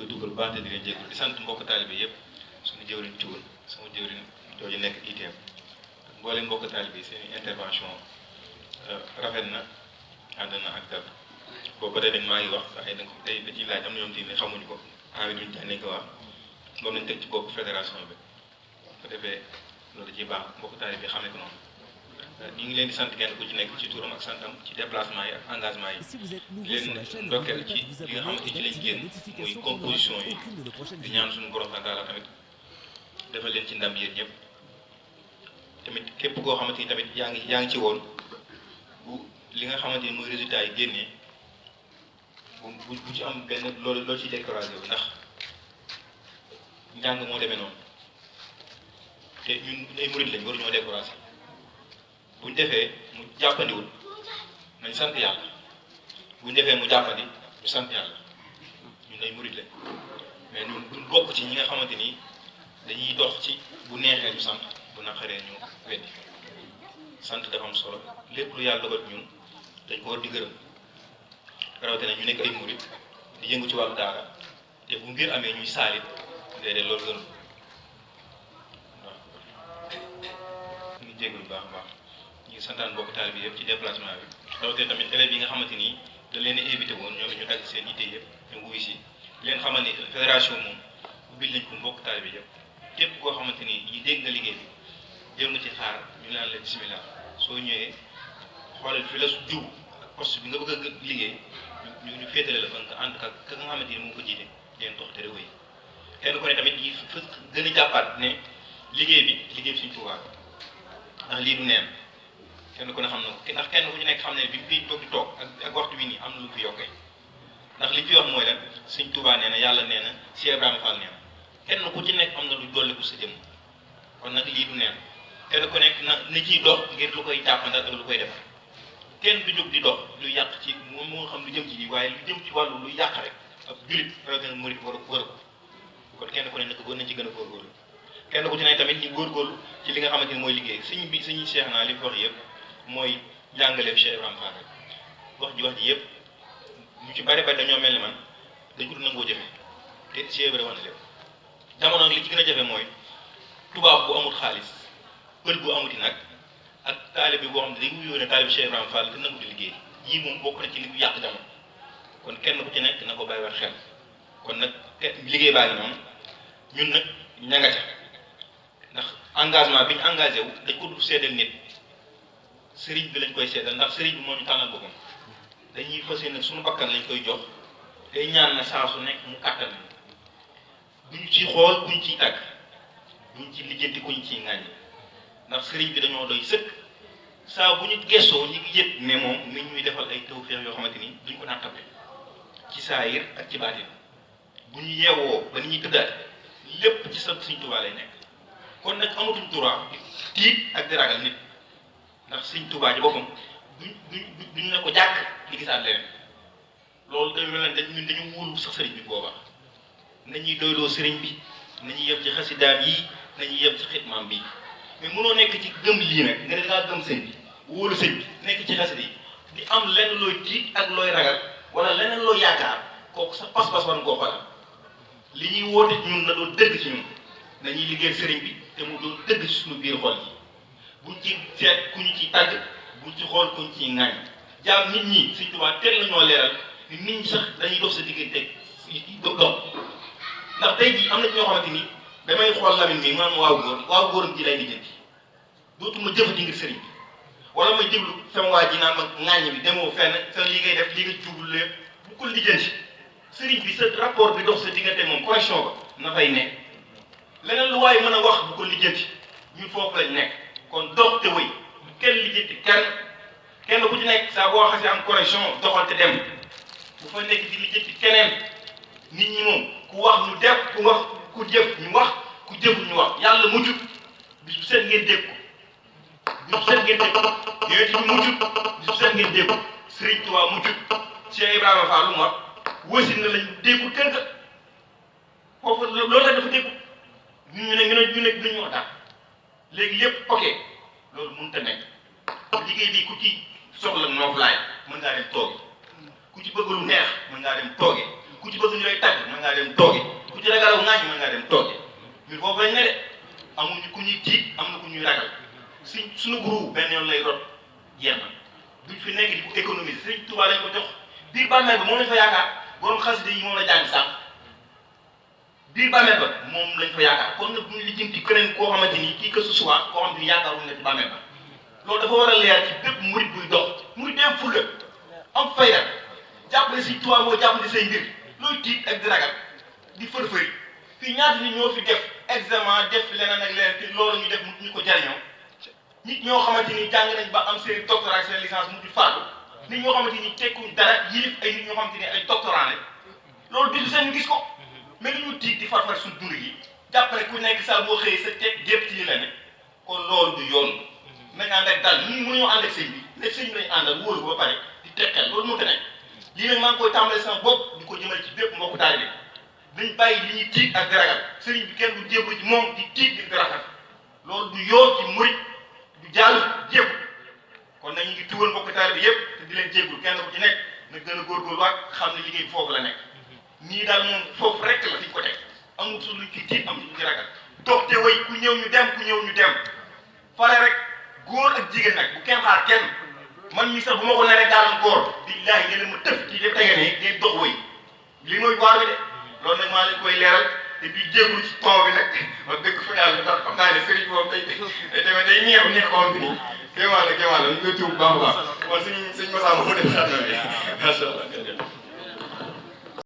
koy dugal baax te di leen jégalu di sant mbokk taalibe yëpp suñu jëwriñ Cuun sama jëwriñ jooju nekk ITM ak mboolem mbokk taalibe yi seen intervention rafet na ànd na ak dal boobu ba tey dañ maa ngi wax sax tey da ciy laaj am na ñoom ne xamuñu ko envie duñu jaay nañ ko wax moom lañ teg ci bopp fédération bi bu defee loolu ci baax mbokk taalibe bi xamee ko noonu ñu ngi leen di sant kenn ku ci nekk ci turam ak santam ci déplacement yi ak engagement yi leen ndokkeel ci li nga xamante ci lañ génn muy composition yi di ñaan suñu borom taala tamit defal leen ci ndam yéen ñëpp tamit képp koo xamante ni tamit yaa ngi ci woon bu li nga xamante ni mooy résultat yi génnee bu ci am benn loolu ci découragé wu ndax njàng moo demee noonu te ñun ay murid lañ waruñoo découragé buñ defee mu jàppandiwul nañ sant yàlla buñ defee mu jàppandi ñu sant yàlla ñun ay murid lañ mais ñun duñ bokk ci ñi nga xamante ni dañuy dox ci bu neexee ñu sant bu naqaree ñu weddi sant dafa am solo lépp lu yàlla dogal ñun dañ ko war di gërëm rawatina ñu nekk ay murid di yëngu ci wàllu daara te bu mbir amee ñuy saalit déedéet loolu gënu waaw ñu jégalu baax a baax ñu ngi santaan mbokk taalibe bi yëpp ci déplacement bi rawatina tamit élèves yi nga xamante ni dañ leen a invité woon ñoom ñu dagg seen yitte yëpp ñu wuy si leen xamal ni fédération moom ubbil nañ ko mbokk taalibe bi yëpp képp koo xamante ni yi dégg nga liggéey bi jël nga ci xaar ñu naan la bismillah soo ñëwee xoolal fi la su jiw ak poste bi nga bëgg a liggéey ñu féetale la fa nga ànd ak ka nga xamante ni moo ko jiite leen dox te réew yi kenn ku ne tamit yi fa gën a jàppaat ne liggéey bi Sëriñ Tuubaa ndax lii du neen kenn ku ne xam na ko ndax kenn ku ci nekk xam ne bi mu fiy toog di toog ak waxtu bi nii am na lu fi yokkee ndax li fi wax mooy lan Sëriñ Tuubaa nee na yàlla nee na Cheikh Ibrahima Fall nee na kenn ku ci nekk am na lu dolliku sa jëmm kon nag lii du neen kenn ku nekk na ciy dox ngir lu koy jàppandal ak lu koy defar kenn du jóg di dox lu yàq ci moom moo xam lu jëm ci lii waaye lu jëm ci wàllu lu yàq rek ab julit rawatina murit war ko kon kenn ku ne nag nañ ci gën a góorgóorlu kenn ku ci ne tamit ñu góorgóorlu ci li nga xamante ni mooy liggéey suñu Cheikh naa li fi wax yëpp mooy jàngaleef Cheikh Ibrahima Fall rek wax ji yëpp ñu ci bari dañoo mel ni man dañ ko nangoo jëfe te Cheikh Ibrahima wax na lépp jamono li ci gën a jafe mooy tubaab bu amul xaalis pël bu amuti nag ak taalibe boo xam ne day wuyoo ne taalibe Cheikh Ibrahima Fall te nangu di liggéey yii moom bokk na ci li yàq jamono kon kenn ku ci nekk na ko bàyyiwaat xel kon nag liggéey baa ngi noonu ñun nag ña nga ca ndax engagement bi ñu engagé wu dañ ko du seedal nit sëriñ bi lañ koy seedal ndax sëriñ bi moo ñu tànnal boppam dañuy fas yéene suñu bakkan lañ koy jox day ñaan na saa su nekk mu kàttan duñ ci xool duñ ciy tàgg duñ ci lijjanti kuñ ciy ŋàññi ndax sëriñ bi dañoo doy sëkk saa bu ñu gëstoo ñu ngi yëg ne moom mi ñuy defal ay tawfeex yoo xamante ni duñ ko nattable ci saayir ak ci baatin bu ñu yeewoo ba ni ñuy tëddaat lépp ci sant Sëriñ Tuubaa lay nekk kon nag amatuñ droit tiit ak di ragal nit ndax Sëriñ Tuubaa ji boppam duñ ne ko jàkk di gisaat leneen loolu dañu mel ne ñun dañu wóolu sax sëriñ bi boobaa nañuy doyloo sëriñ bi nañuy yem ci xasidaam yi nañuy yem ci xitmaam bi mais mënoo nekk ci gëm lii nag nga ne dangaa gëm sëñ bi wóolu sëñ bi nekk ci xasida yi di am lenn looy tiit ak looy ragal wala leneen looy yaakaar kooku sa pas-pas war nga koo xoolal li ñuy woote ñun na doon dëgg ci ñun nañuy liggéey sëriñ bi te mu doon dëgg ci suñu biir xol yi buñ ci seet ku ñu ciy tàgg buñ ci xool ku ñu ciy ŋaañ jaam nit ñi Sëriñ Tuubaa teel nañoo leeral ni nit ñi sax dañuy dox sa diggante dox ndax tey jii am na ñoo xamante ni damay xool Lamine mi man waaw góoram ji lay lijjanti dootuma jëfati ngir sëriñ bi wala may déglu sama waa ji naan ma ŋaañ bi demoo fenn sa li ngay def li nga jublu lépp bu ko lijjanti sëriñ bi sa rapport bi dox sa diggante moom connexion ba na fay nekk leneen lu waaye mën a wax bu ko lijjanti ñun foofu lañ nekk kon dox te wëy bu kenn lijjanti kenn ku ci nekk saa boo xasee am connexion doxal te dem bu fa nekk di lijjanti keneen nit ñi moom ku wax ñu def ku jëf ñu wax ku jëful ñu wax yàlla mujjut bis bu seet ngeen dégg ko bis bu seet ngeen dégg ko yooyu tamit mujjut bis bu seet ngeen dégg ko Sëriñ Tuubaa mujjut Cheikh Ibrahima Fall lu mu wax wësin na lañ déggu kër ga foofu loolu la dafa déggu ñu ne ñu wax daal léegi lépp ok loolu mënut a nekk liggéey bi ku ci soxla nooflaay mën ngaa dem tooge ku ci bëgg lu neex mën ngaa dem tooge ku ci bëgg ñu lay tàgg mën ngaa dem tooge ku ci ragalaw ŋaañ mën ngaa dem tooge ñun foofu lañ ne de amuñu ku ñuy tiit am na ku ñuy ragal suñu groupe benn yoon lay rot jeex na duñ fi nekk di ko économiser Sëriñ Tuubaa lañ ko jox biir bàmmeel ba moom lañ fa yaakaar borom xasida yi moom la jàng sànq biir bàmmeel ba moom lañ fa yaakaar kon nag buñ lijjanti keneen koo xamante ni kii que ce soit koo xamante ni yaakaaruñ ne ci bàmmeel ba loolu dafa war a leer ci bépp murit buy dox murit dem fulla am fayda jàppale Sëriñ Tuubaa moo jàppale say mbir looy tiit ak di ragal di fër-fëri fii ñaata nit ñoo fi def examen def leneen ak leneen te loolu ñu def mu ñu ko jariñoo nit ñoo xamante ni jàng nañ ba am seen doctorat seen licence mu di faatu nit ñoo xamante ni tekkuñ dara yilif ay nit ñoo xamante ni ay doctorat lañ loolu bisu seen ñu gis ko mais dañu tiit di farfar suñ dund gi jàppale ku nekk saa boo xëyee sa teg gépp ci li la ne kon loolu du yoon nañ ànd ak dal ñun mënuñoo ànd ak sëñ bi ne sëñ bi lañ àndal wóolu ko ba pare di teqel loolu mënta nekk lii nag maa ngi koy tàmbale sama bopp di ko jëmale ci bépp mbokku taalibe dañ bàyyi li ñuy tiit ak di ragal sëriñ bi kenn du jébbalu ci moom di tiit di ragal loolu du yoon ci murit du jaalu jébb kon nag ñu ngi tuwal mbokku taalibe yëpp te di leen jéggul kenn ku ci nekk na gën a góorgóorluwaat xam ne liggéey bi foofu la nekk nii daal moom foofu rek la fi ñu ko teg amul su luñ ci tiit amul luñ ci ragal dox te wéy ku ñëw ñu dem ku ñëw ñu dem fare rek góor ak jigéen nag bu kenn xaar kenn man mii sax bu ma ko naree gàllankoor billaahi ngeen ma tëf ci def tege ne ngeen dox wéy li mooy waar bi de loolu nag maa leen koy leeral te bii jéegul ci ton bi nag wax dëgg fa yàlla ndax xam naa ne sëriñ moom day demee day neex ko am bi nii kéemaan la ñu koy tuub bu baax a baax kon suñ Massa moom def xam na bi macha allah